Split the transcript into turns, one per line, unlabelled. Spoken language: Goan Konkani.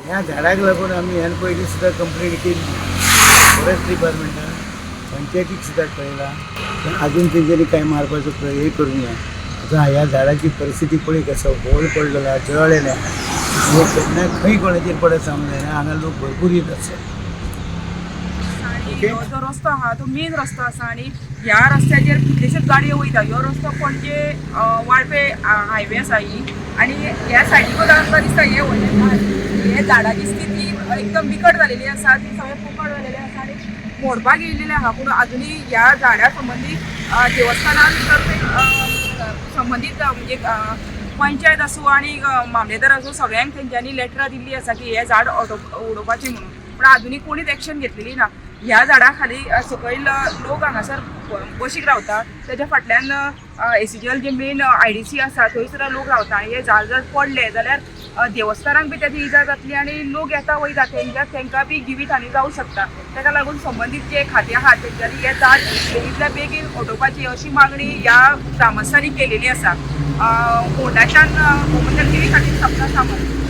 ह्या झाडाक लागून आमी ह्यान पयलीं सुद्दां कंप्लेन केल्ली फॉरेस्ट डिपार्टमेंटान, पंचायतीक सुद्दां कळयलां, पूण आजून तेंच्यांनी कांय मारपाचो हे करूंक ना. आतां ह्या झाडाची परिस्थिती पळय, कसो होल पडलेलो आहा, जळ्ळेलें आहा. हे केन्ना खंय कोणाचेर पडत सांगूंक जायना. हांगा लोक भरपूर येत आसा.
आणि
ओके.
हो जो रस्तो आहा तो मेन रस्तो आसा आणि ह्या रस्त्याचेर कितलेशेच गाडयो वयता. ह्यो रस्तो पणजे वाळपे हायवे आसा ही आणि ह्या सायडीकूच आमकां दिसता हे व्हडलें झाड. हे झाडाची स्थिती एकदम बिकट जालेली आसा, ती सगळें पोकळ जालेलें आसा आनी मोडपाक येयलेलें आहा. पूण आजुनूय ह्या झाडा संबंदी देवस्थानान तर संबंदीत म्हणजे पंचायत आसूं आनी मामलेदार आसूं, सगळ्यांक तेंच्यांनी लेटरां दिल्ली आसा की हें झाड उडोवपाचें म्हणून, पूण आजुनूय कोणीच एक्शन घेतलेली ना. ह्या झाडा खाली सकयल लोक हांगासर बशीक रावता. तेच्या फाटल्यान एसीजीएल जे मेन आयडीसी आसा थंय सुद्दां लोक रावता आनी हे झाड जर पडले जाल्यार देवस्थानाक बी तेजी इजा जातली आनी लोक येता वयता तेंच्या तेंकां बी जिवीत हानी जावं शकता. ताका लागून संबंदीत जे खातें आहा तेंच्यांनी हें झाड बेगींतल्या बेगीन उडोवपाची अशी मागणी ह्या ग्रामस्थांनी केलेली आसा. होंडाच्यान गोमंतक टीव्ही खातीर सपना सामंत.